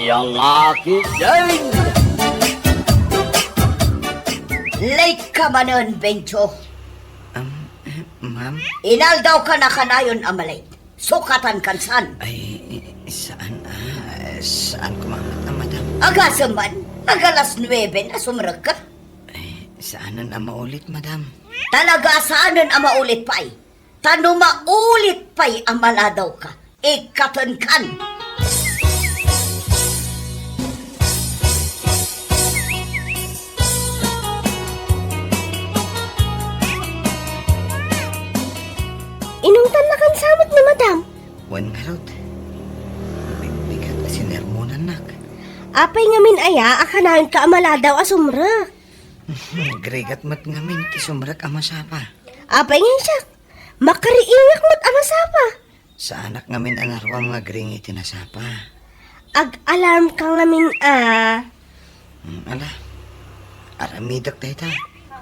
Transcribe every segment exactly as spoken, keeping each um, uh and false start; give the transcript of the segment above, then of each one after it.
Lalaki yan! Late ka manen, Bencho. Um, eh, ma'am? Inaldaw ka na kanayon a malate. Sukatan kan saan? Ay, saan, ah, saan ko mamat na, madam. Agasem man, agalas nuebe na sumrek ka. Ay, saanen a maulit, madam. Talaga saanen a maulit pay. Ta no maulit pay a maladaw ka, ikkaten kan. Inungtan na kan samot ni madam. Wen ngarud. Bigbigat a sinermonannak. Apay ngamin aya a kanayon ka a maladaw a sumrek? Nagrigat met ngamin ti sumrek a masapa. Apay ngay siak? Makariingak met a nasapa. Saanak ngamin a naruam nga agring iti nasapa. Ag-alarm ka ngamin a. Hmm, ala. Aramidek dayta.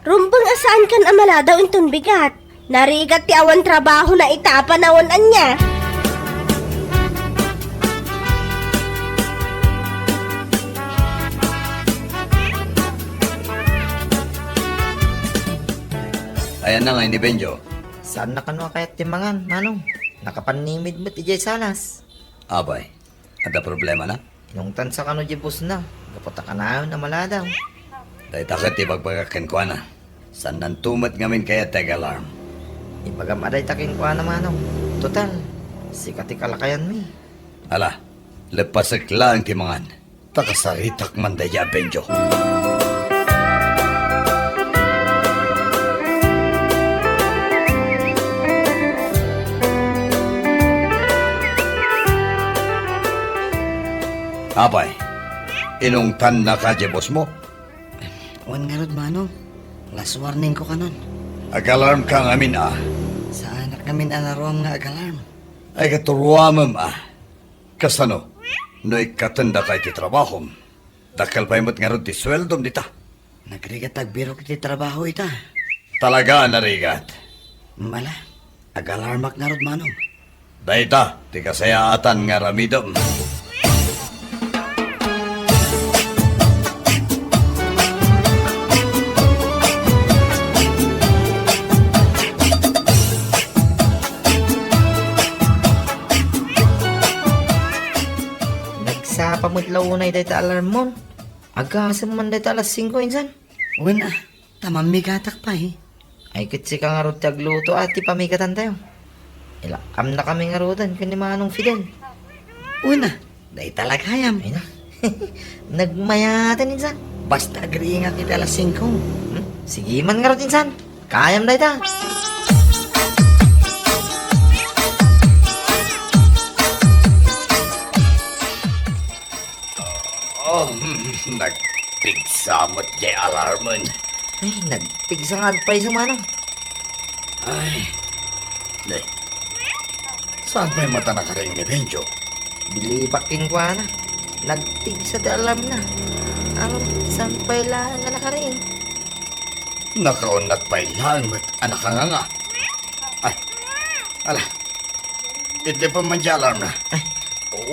Rumbeng a saan kan a maladaw inton bigat. Narigat ti awan trabaho na ita a panawen ania. Ayan na nga ini Benjo. Saanna kano a kayat ti mangan, Manong? Nakapannimid met idiay salas. Apay, adda problemana? Inungtansa kano diay bossna, gapu ta kanayon a maladaw. Dayta ket ti ibagbagak kenkuana. Saannanto met ngamin kayat ti ag-alarm. Ibagam a dayta kenkuana, Manong. Total, sika ti kalakayanmi. Ala, leppasek laeng ti mangan. Ta kasaritak man daydiay a Benjo. Apay, inungtannaka diay bossmo? Wen ngarud, Manong. Last warning ko kanon. Ag-alarm ka ngamin a. Saanak ngamin a naruam nga ag-alarm. Ay, ket ruamem a. Kasano? No ikkatendaka iti trabahom, dakkel pay met ngarud ti sueldom dita. Nagrigat agbirok iti trabaho ita. Talaga a narigat? Ala, ag-alarmak ngarud, Manong. Dayta ti kasayaatan nga aramidem. Nagsapa met la unay dayta alarmmon. Agasem man dayta alas singko, insan. Wen a, ta mammigatak pay. Ay, ket sika ngarud ti agluto a ti pamigatantayo. Ilak-amnakami ngaruden ken ni Manong Fidel. Wen a, dayta la gayam. Ay na. Nagmayaten, insan. Basta agriingak iti alas singko. Hmm? Sige man ngarud, insan. Kayam dayta. Oh, nagpigsa met diay alarmen. Ay, nagpigsa nga agpayso, Manong. Ay, ne. Saan pay met a nakaring ni Benjo? Bilibak kenkuana. Nagpigsa ti alarmna. Aron saan pay laeng a nakaring. Nakaunnat pay laeng met a nakanganga. Ay, ala. Itdipem man diay alarmna. Ay,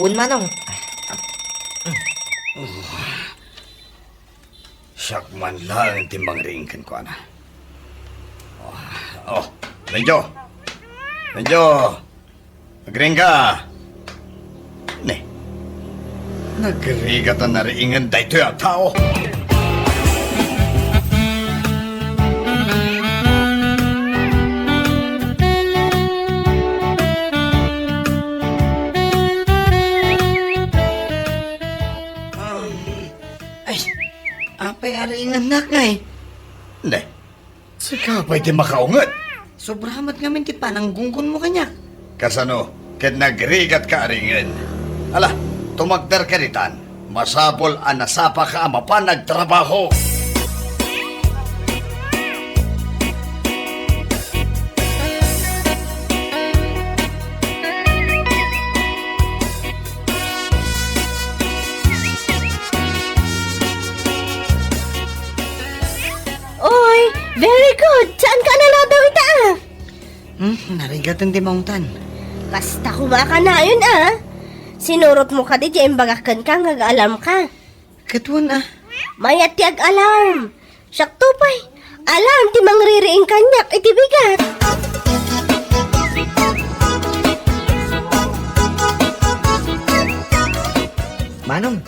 wen, Manong. Siak man laeng ti mangriing kenkuana. Oh, oh, Benjo! Benjo! Agriingka! Ne, nagrigat a nariingen daytoy a tao! Ay, apay a riingennak ngay? Ne, sika pay ti makaunget. Sobra met ngamin ti pananggunggonmo kaniak. Kasano? Ket nagrigatka a riingen. Ala, tumagderka ditan. Masapul a nasapaka a mapan agtrabaho. Oy, very good! Saanka a naladaw ita, a? Hmm, narigaten ti maungtan. Kasta koma a kanayon, a. Sinurotmo kadi ti imbagak kenka nga ag-alarmka? Ket wen a. Mayat ti ag-alarm. Siakto pay. Alarm ti mangririing kaniak iti bigat. Manong,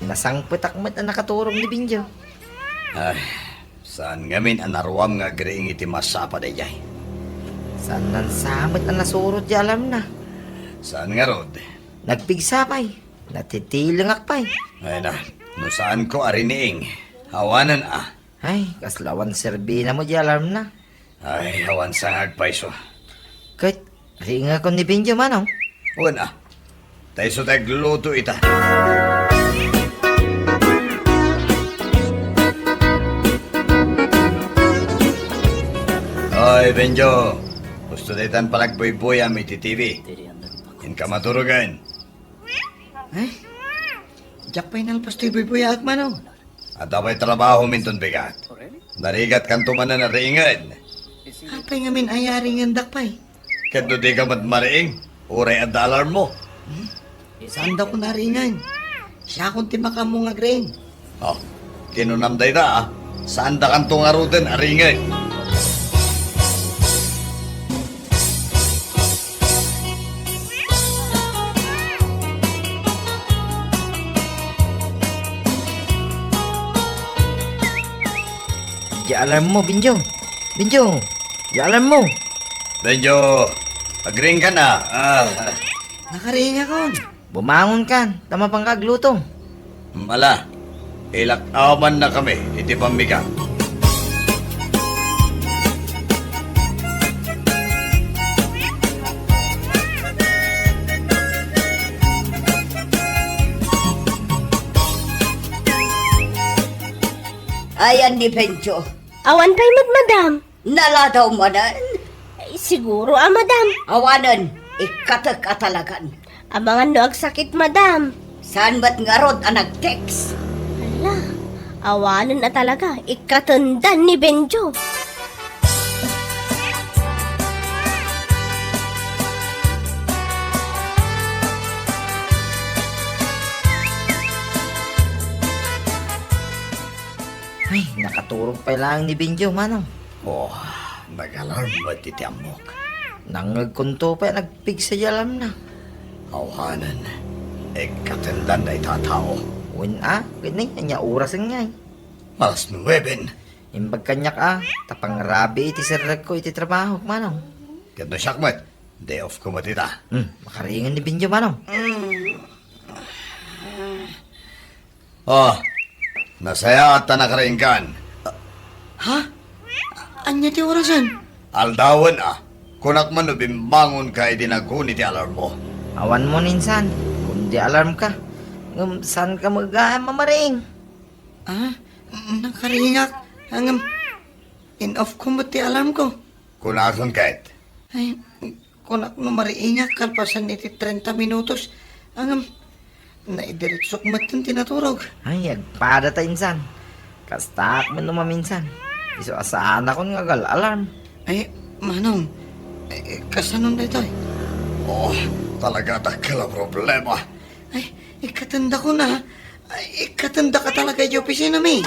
nasangpetak met a nakaturog ni Benjo. Ay, saan ngamin a naruam nga agriing iti masapa daydiay? Saan ngarud a nasurot ti alarmna? Saan ngarud? Nagpigsa pay. Natitilengak pay. Ay na, no saanko a riniing, awanen a. Ay, kasla awan serbina mo di alarmna. Ay, awan sangag payso. Ket, riingakon ni Benjo, manong. Wen a. Tay isu ti agluto ita. Ay, Benjo. Gusto daytan panagbuybuyam iti T V. Inka maturogen. Ay, diak pay nalpas ti buybuyaak, manong. Adda pay trabahom inton bigat. Narigatkanto manen a riingen. Apay ngamin aya a riingendak pay? Ket no dika met mariing, uray adda alarmmo. Hmm? Saandakon a riingen. Siakon ti makaammo nga agriing. Oh, kinunam dayta, a. Saandakanto ngaruden a riingen. Di alarmmo, Benjo. Benjo, di alarmmo. Benjo, agriingkan a. Ah. Nakariingakon. Bumangonkan, ta mapanka agluto. Ala, ilak-awannakami iti pammigat. Ayan ni Benjo. Awan pay met, madam. Naladaw manen? Ay, siguro a, madam. Awanen, ikkatek a talagan. Amangan no agsakit, madam. Saan met ngarud a nag-text? Hala, awanen a talaga, ikkatendan ni Benjo. Ay, nakaturog pay laeng ni Benjo, manong. Oh, nag-alarm met iti ammok. Nangngegkonto pay a nagpigsa ti alarmna. Awanen, ikkatendan dayta a tao. Wen a, ket ania orasen ngay? Alas nueben. Imbag kaniak a, ta pangrabii ti serrekko iti trabahok, manong. Ket no siak met, day off ko met ita. Hmm, makariingen ni Benjo, manong. Hmm. Ah, nasayaat ta nakariingkan. Ha? Ania ti orasen? Aldawen a. Kunak man no bimbangonka idi naguni ti alarmmo. Awan mo, insan. Kundi alarmka. Ngem saanka met gayam a mariing? Ah, nakariingak. Ngem in-off ko met ti alarmko. Kunakon ket. Ay, kunak no mariingak kalpasan iti trenta minutos. Ngem, naidiretsok metten ti naturog. Ay, agpadata, insan. Kastaak met no maminsan. Isu a saanakon nga agal-alarm. Ay, manong, eh, kasanon daytoy? Oh, talaga dakkel a problema. Ay, ikkatendak a. Ay, ikkatendak a talaga iti opisinami.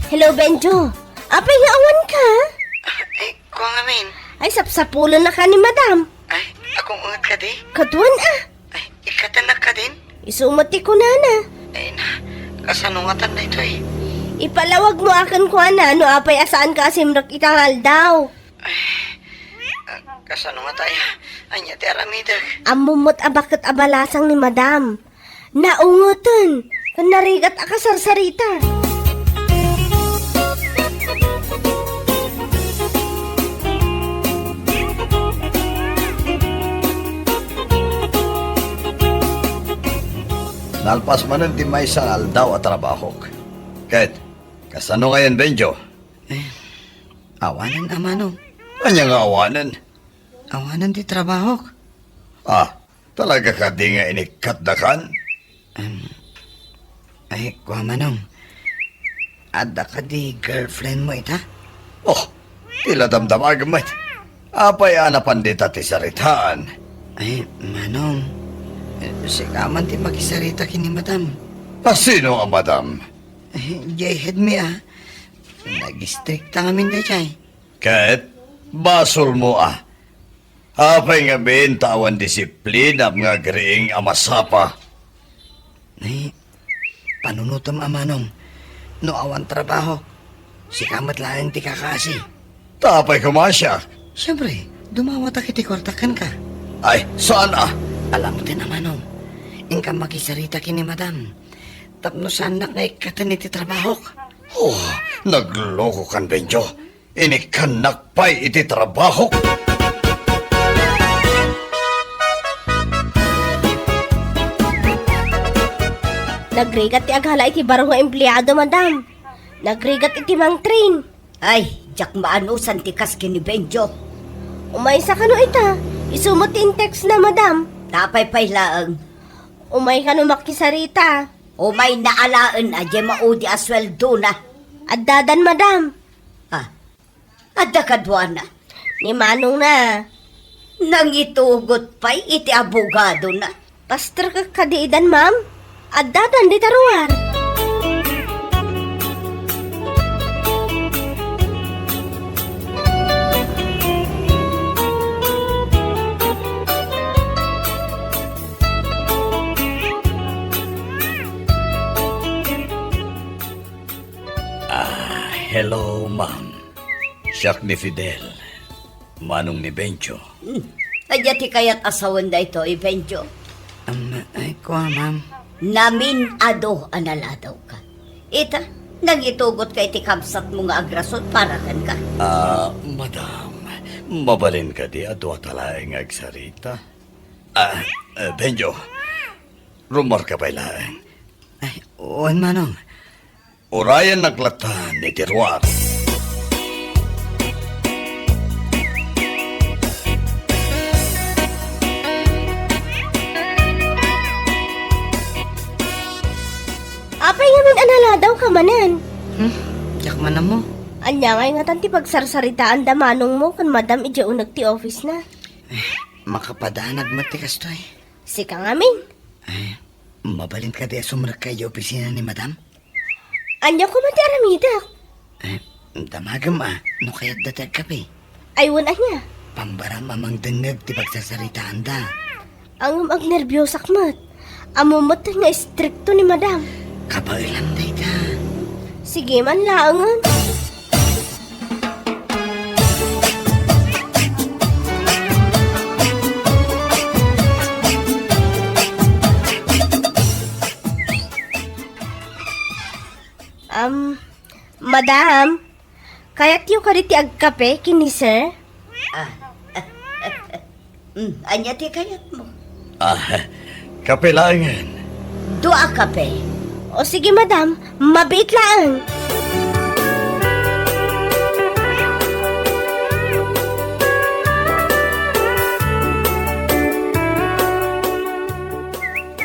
Hello, Benjo. Apay nga awanka? Ay, kua ngamin. Ay, sapsapulennaka ni Madam. Ay, agungonget kadi? Kaduan a. Ay, ikkatennak kadin? Isu met ti kunana. Ay na, kasano ngatan daytoy? Ipalawagmo a kenkuana no apay a saanka a simrek ita nga aldaw. Ay, kasano ngata aya? Ania ti aramidek? Ammom met a baket a balasang ni Madam. Naungeten ken narigat a kasarsarita. Nalpas manen ti maysa nga aldaw a trabahok. Ket, kasano ngayen, Benjo? Eh, awanen, a manong. Ania nga awanen? Awanen ti trabahok. Ah, talaga kadi nga inikkatdakan? Em, ay, kua manong. Adda kadi girlfriend mo ita? Oh, Ti la damdamagem met. Apay a napan dita ti saritaan? Ay, Manong, eh, sika man ti makisarita ken ni Madam. A sino a Madam? Eh, jay head mi a. Nag-istrikta ngamin dayjay. Ket basolmo a. Apay ngamin ta awan disiplinam nga agriing a masapa? Ay, panunotem a Manong, no awan trabahok, sika met laeng ti kakaasi. Ta apay koma siak? Siempre, dumawatak iti kuartak kenka. Ay, saan a? Alammo ti na, Manong. Inka makisarita ken ni Madam. Tapno saannak nga ikkaten iti trabahok. Oh, naglokokan, Benjo. Inikkannak pay iti trabahok. Nagrigat ti agala iti baro nga empleado, Madam. Nagrigat iti mangtrain. Ay, diak maanusan ti kas ken ni Benjo. Umaysa kano ita? Isu met ti in-text na, Madam. Apay pay laeng? Umay kano makisarita. Umayna alaen a diay maudi a sueldona. Addadan, Madam. Ah, adda kaduana. Ni Manong na. Nangitugot pay iti abogadona. Pastor ka kadi idan, ma'am? Addadan dita ruar. Ah, hello, ma'am. Siak ni Fidel, manong ni Benjo. Hmm. Ania ti kayat a sawen daytoy, Benjo? Am, ay, kua, ma'am. Namin-adu a naladawka. Ita, nangitugotka iti kabsatmo nga agrasut para kenka. Ah, madam, mabalin kadi a duata laeng nga agsarita? Ah, eh, Benjo, rummuarka pay laeng. Ay, wen, manong. Urayennak latta iti ruar. Apay ngamin a naladawka manen? Hmm, diak man ammo. Ania ngay ngatan ti pagsarsaritaanda manongmo ken madam idiay uneg ti office na? Eh, makapadanag met ti kastoy. Sika ngamin? Eh, mabalin kadi a sumrekka idiay opisina ni madam? Ania koma ti aramidek? Eh, damagem a, no kayatda ti agkape. Ay, wen ania? Pambaram a mangdengngeg ti pagsarsaritaanda. Ngem agnerbiosak met. Ammom met nga istrikto ni madam. Kabaelam dayta. Sige man laengen. Am, madam, kayatyo kadi ti agkape ken ni sir? Ah, mm, ania ti kayatmo? Ah, kape laengen. Dua a kape. O sige, madam, mabiit laeng.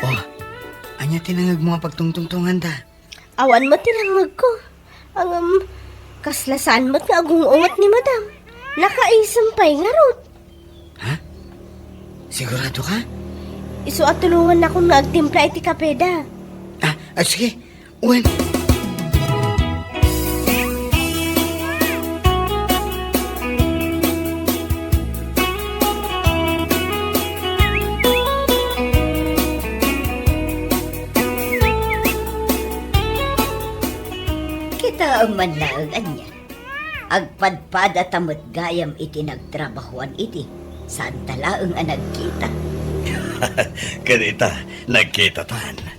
Oh, ania ti nangngegmo a pagtungtungtunganda? Awan met ti nangngegko. Ngem, kasla saan met nga agung-unget ni madam. Nakaisem pay ngarud. Ha? Sigurado ka? Isu a tulongannakon nga agtimpla iti kapeda. Ah, ah, sige. Wen. Kitaem man laeng ania. Agpadpadata met gayam iti nagtrabahoan idi, saanta laeng a nagkita. Ken ita, nagkitatan.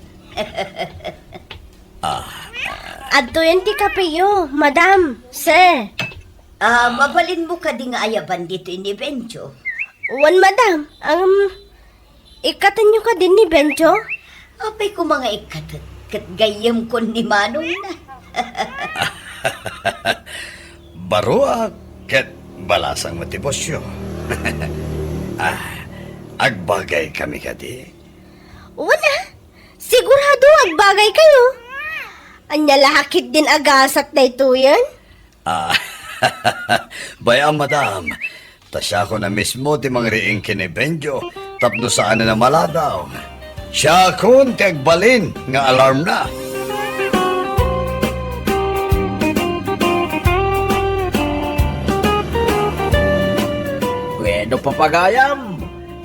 Ah. Adtoyen ti kapeyo, madam, sir. Ah, mabalinmo kadi nga ayaban ditoy ni Benjo? Wen, madam. Am, ikkatenyo kadi ni Benjo? Apay koma nga ikkatek, ket gayyemkon ni manongna. Baroak ket balasang met ti bosyo. Ah, agbagaykami kadi? Wen a, sigurado agbagaykayo. Ania la ketdin a gasat daytoyen? Ah, Bay-am, madam. Ta siakon a mismo ti mangriing ken ni Benjo tapno saanen a maladaw. Siakon ti agbalin nga alarmna. Wenno, papagayam,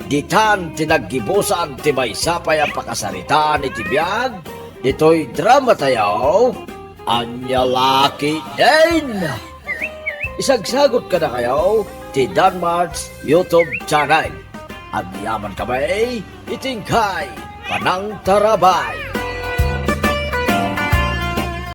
ditan ti naggibusan ti maysa pay a pakasaritaan iti biag ditoy dramatayo. Ania la ketdin? Isagsagot kadakayo ti Danmart's YouTube channel. Agyamankami iti inkay panangtarabay.